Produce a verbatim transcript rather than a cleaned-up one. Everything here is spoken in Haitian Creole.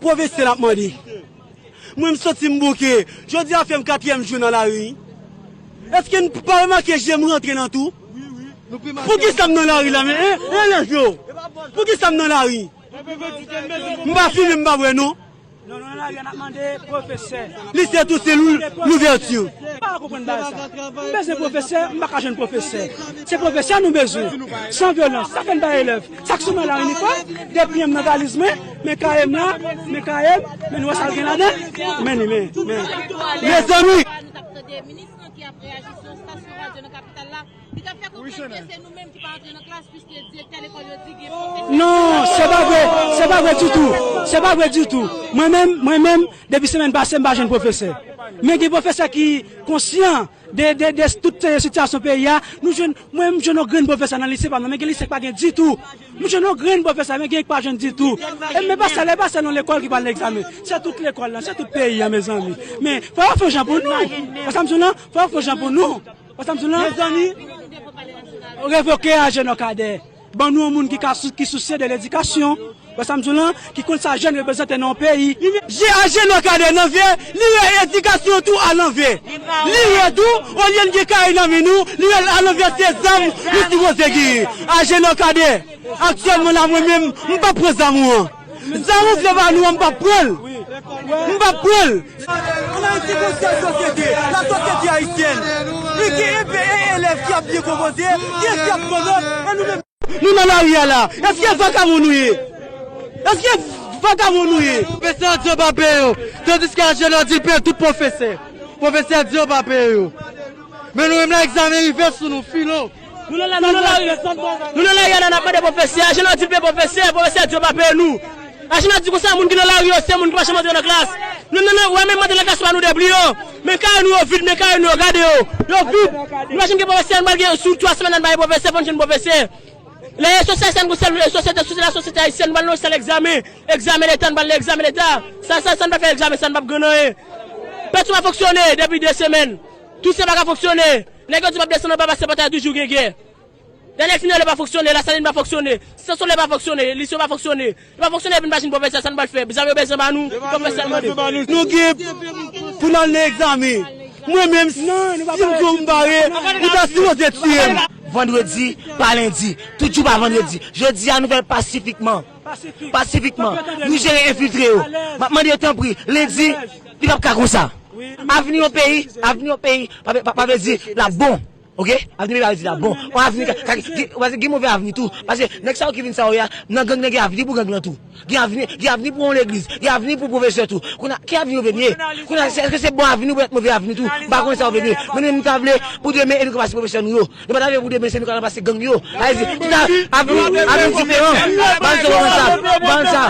Pwofesè l ap mande. Mwen, m santi m bouke. Jodi a fè m katriyèm jou nan lari. Èske n pa remake je m rantre nan tou? Poukisa m nan lari la, men, en, en, elèv yo? Poukisa m nan lari? M pa fimen, m pa bwè, non. Non, non, la, y a mande pwofesè. Lise tou se lou-, louvèti. M pa konprann bagay sa. M bezwen pwofesè, m pa ka jwenn pwofesè. Se pwofesè nou bezwen. San vyolans, sa fè n bay elèv. Sa k sou mwen la, inifòm, depi m nan valiz mwen, men kaye m la, men kaye m, men nou wè sa l gen ladan, men li, men, men. Mezanmi! Nou t ap tande minis lan ki ap reyaji sou yon estasyon radyo nan kapital la. Li t ap fè konprann ke se nou menm ki pa antre nan klas, piske direktè lekòl yo di gen pwofesè. Non, se pa vre, se pa vre ditou. Se pa vre ditou. Mwen menm, mwen menm, depi semèn pase, m pa jwenn pwofesè. Men gen pwofesè ki konsyan de, de, de tout, eh, sitiyasyon peyi a. Nou jwenn, mwen, m jwenn yon grenn pwofesè nan lise pa m nan, men gen lise k pa gen ditou. M jwenn yon grenn pwofesè, men gen k pa jwenn ditou. E men pa sèl, e pa sèl yon lekòl ki pral nan egzamen. Se tout lekòl lan, se tout peyi a, mezanmi. Men fò yo fè jan pou nou. Wè sa m di w lan, fò yo fè jan pou nou. Wè sa m di w lan? Mezanmi, revoke Agenor Cadet. Ban nou yon moun ki ka sou-, ki sousye de ledikasyon. Wè sa m di w lan? Ki konn sa jèn reprezante nan yon peyi. Je Agenor Cadet nan vye, li wè edikasyon tou alanvè. Li wè tou, olye n gen kay nan men nou, li wè alanvè se zam nou sipoze genyen. Agenor Cadet, aktyèlman la, mwen menm, m p ap pran zam ou an. Zam ou vle ba nou an, m p ap pran l. M p ap pran l. Ann Ayiti gon sèl sosyete, la sosyete ayisyèn. E gen e, e elèv ki ap byen konpoze, ki ap pran nòt, e nou menm. Nou nan lari a la. Èske vakabon nou ye? Èske vakabon nou ye? Pwofesè di yo pa peye yo. Tandiske Agenor di l peye tout pwofesè. Pwofesè di yo pa peye yo. Men nou menm la, egzamen rive sou nou, filo. Nou nan la, nou nan lari, nou nan lari a la, n ap mande pwofesè. Agenor di l peye pwofesè, pwofesè di yo pa peye nou. Agenor di konsa, moun ki nan lari yo, se moun ki pa janm antre nan klas. Nou nan, nan, wè menm mande nan klas pa nou depi yo. Men kay nou yo vid, men kay nou yo, gade yo. Yo vid. Nou pa janm gen pwofesè, nou pral gen sou twa semèn la, n pa gen pwofesè, fò n jwenn pwofesè. Lè sosyete ayisyèn gon sèl, sosyete, sosyete, la sosyete ayisyèn, nou pral nan sal egzamen. Egzamen leta, nou pral nan egzamen leta. Sa, sa, sa n pa fè egzamen, sa n p ap gen anyen. Pèsonn pa fonksyone depi de semèn. Tousen pa ka fonksyone. Nèg yo di w ap desann anba, pase pòtay toujou gen gè. Dènye final yo pa fonksyone, Lasalin pa fonksyone, Sent Solèy pa fonksyone, Lise yo pa fonksyone. Yo pa fonksyone epi n pa jwenn pwofesè, sa n pral fè? Zam yo bezwen ba nou, pwofesè mande. Nou gen pou n al nan egzamen. Mwen menm, si m di w m pare, ou ta sipoze tiye m. Vandredi pa lendi, tout jou pa vandredi. Jodi a nou fè l pasifikman. Pasifikman. Nou jere enfiltre yo. M ap mande yo tanpri, lendi, li p ap ka konsa. Avni yon peyi, avni yon peyi, pa, pa, pa vle di l ap bon. Oke? Avni peyi pa vle di l ap bon. Yon avni ka, ka, gen, paske gen move avni tou. Paske nèg sa yo ki vin sa yo ye a, nan gang nan gen avni pou gang lan tou. Gen avni, gen avni pou yon legliz, gen avni pou pwofesè tou. Kounye a, ki avni yo vle ye? Kounye a, se, èske se bon avni oubyen move avni tou? M pa konnen sa yo vle ye. Men nou, nou ta vle pou demen e nou ka pase pwofesè nou yo. Nou pa ta vle pou demen se nou k al ranplase gang yo. Sa vle di, tout a, avni, avni diferan. Ban n sa, ban n sa.